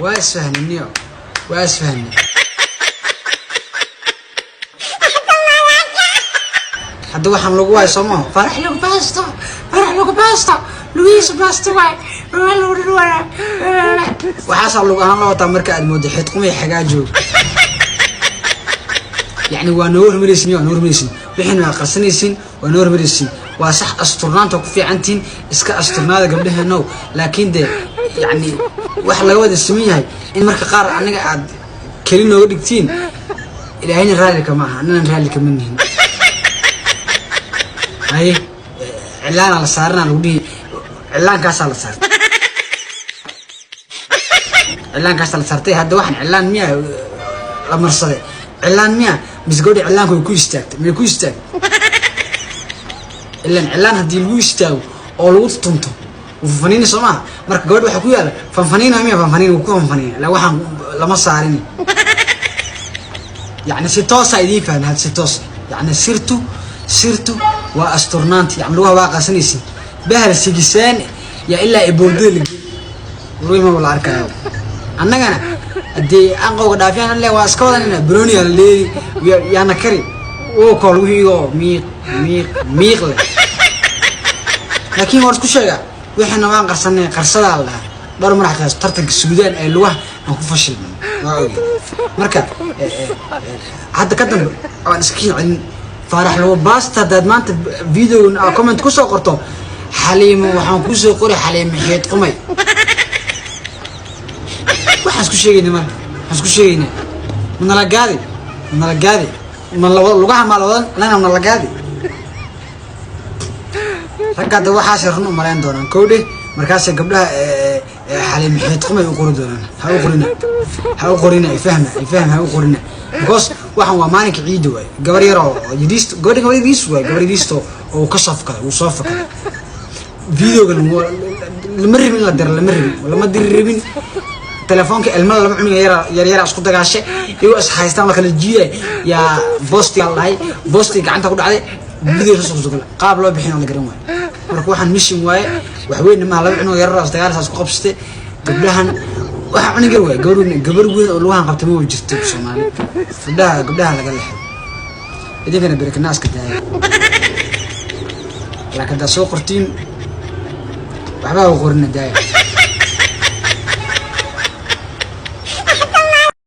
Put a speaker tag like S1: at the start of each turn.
S1: Waa isfahniniyo, waa isfahnay. Hadda waxaan lagu waay soo maho. Farax lagu baasto, farax lagu baasto, lugihiisa baasto waay, waa lagu dhirwaaya. Waxaasaa lug ahaan loo wataa. Marka aad moodo xidqumay xagaa joog, yani waa noo hormaraysin, waa noo hormaraysin. Wixiina waa qarsanaysin, waa noo hormaraysin. Waa sax, asturnaanta ku fiicantiin, iska asturnaada gabdhaheenow. Laakiin dee yani wax laga wada siman yahay in marka qaar aniga aad keli nooga dhigtiin, Ilaahayna raalli kama aha, annanan raalli kama nihin. Haye, cilaana la saarana lagu dhihi, cilaankaasaa la saartay, cilaankaasaa la saartay. Hadda waxaan cilaan miya la marsaday? Cilaan miya mise gabadha cilaanka way ku istaagtay? May ku istaagtay? Ilan cilaan haddii lagu istaago oo lagu tunto, wuu fanfaniina soo maaha? Marka gabadha waxaa ku yaala fanfaniina miya? Fanfaniina wuu ku fanfaniina ila waxaan lama saarin. Yani si toosa idiin fahmi had, si toos. Yani sirtu waa asturnaanta. Yani lugaha waa qasanaysin, bahal sigisaan yaa ilaa iboodada la geey, lugihii maba la arkayo. Annagana haddii anqowga dhaafiyaan le, waa iska wadanayna, broniya la leedi yaana kari uu koo lugihiigoo miiq miiq miiq leh. Laakiin war isku sheega, wixiina waan qarsanay, qarsadaa la dhahaa. Dhowr mar xataa tartanka Suudaan ee lugaha aan ku fashilmay, waa ogey. Marka hadda ka dambe waan iska celin. Faarax lugo baasta, haddaad maanta video comment kusoo qorto Xaliimo, waxaan kusoo qori Xaliimo xeed qumay. Waxaan isku sheegayna marka, waxaan isku sheegaynaa, manala gaadi, manala gaadi, ma lugaha maa lawadan annagana manala gaadi. Ragga hadda waxaasay run u malayn doonaan kowdhe, markaasay gabdhaha Xaliimo xeed qumay u qori doonaan. Ha u qorina, ha u qorina, ifahma, ifahma, ha u qorina, because waxaan waa maalinka ciidda waay. Gabar yar oo yariist, gabadha gabar yariis waay, gabar yariisto oo ka soo fakaday, wuu soo fakaday. Videoga lama rabin in la diro, lama rabin, lama diri rabin. Telefoonka ilmada laba cunuga yar yar yara isku dagaashay, iyagoo is haystaan la kala jiiday, yaa boostiga la dhahay, boostiga gacanta ku dhacday, video soo soo qaab loo bixin oo la garan waayo. Marka waxaan mission waaye, wax weyn maaha. Laba cunug yar is dagaal isku qabsatay gabdhahan. Waxa cunug yar waaye, gabar weyn, gabar weyn oo lugahan qabtay ma jirto Soomaali. Gabdhaha laga lexay, idinkana berikanaaska daaya. Laakiin haddaad soo qortiin, waxbaa u qorina, daaya.